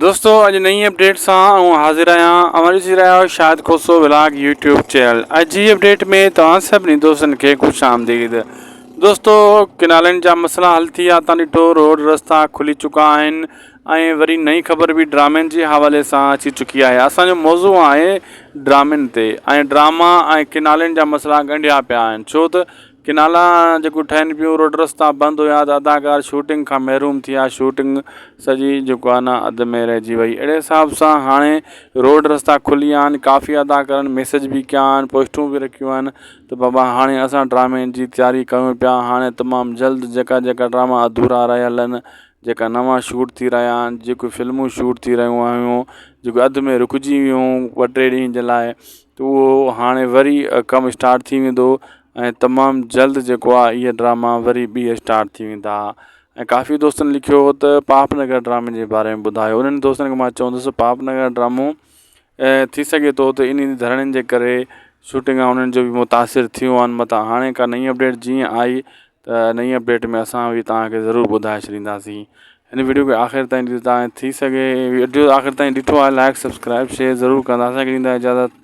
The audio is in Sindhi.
دوستو اڄ نئين اپڊيٽ سان آئون حاضر آهيان اوهان ڏسي رهيا آهيو Shahid Khoso vlog YouTube channel اڄ جي اپڊيٽ ۾ توهان سڀني دوستن کي خوش آمديد دوستو ڪنالن جا مسئلا حل ٿي ويا تان ڏٺو روڊ رستا کلي چڪا آهن ۽ وري نئين خبر به ڊرامن جي حوالي سان اچي چڪي آهي اسان جو موضوع آهي ڊرامن تي ۽ ڊراما ۽ ڪنالن جا مسئلا ڳنڍيا پيا آهن ڇو ته ڪئنالا جيڪو ٺهن پيون روڊ رستا بند هيا ته اداڪار شوٽنگ کان محروم ٿي ويا شوٽنگ سڄي جيڪو آهي نه اڌ ۾ رهجي وئي اهڙي حساب سان هاڻي روڊ رستا کلي ويا آهن ڪافي اداڪارن ميسيج به ڪيا آهن پوسٽون به رکيون آهن ته بابا هاڻي اسان ڊرامي جي تياري ڪيون پيا هاڻي تمام جلد جيڪا جيڪا ڊراما اڌورا رهيل آهن جيڪا نوان شوٽ ٿي رهيا آهن جيڪي فلمون شوٽ ٿي رهيون هيون جيڪو اڌ ۾ رڪجي ويون ٻه ٽي ڏينهن جي لاء ته اهو هاڻي وري ڪم اسٽارٽ ٿي ويندو ۽ تمام جلد جيڪو آهي اهي ڊراما وري ٻيهر اسٽارٽ ٿي ويندا ۽ ڪافي دوستن لکيو هو ته پاپ نگر ڊرامي جي باري ۾ ٻڌايو انهن دوستن کي مان چوندس پاپ نگر ڊرامو ٿي سگهي ٿو ته انهن ڌرڻن جي ڪري شوٽنگ انهن جو به متاثر ٿيون آهن متان هاڻي ڪا نئين اپڊيٽ جيئن آئي ته نئين اپڊيٽ ۾ اسان به توهان کي ضرور ٻڌائي ڇڏينداسين هن ويڊيو کي آخر تائين ڏسندا ۽ ٿي سگهي ويڊيو آخر تائين ڏٺو آهي لائڪ سبسڪرائب شيئر ضرور ڪندا اسان کي ڏيندا اجازت.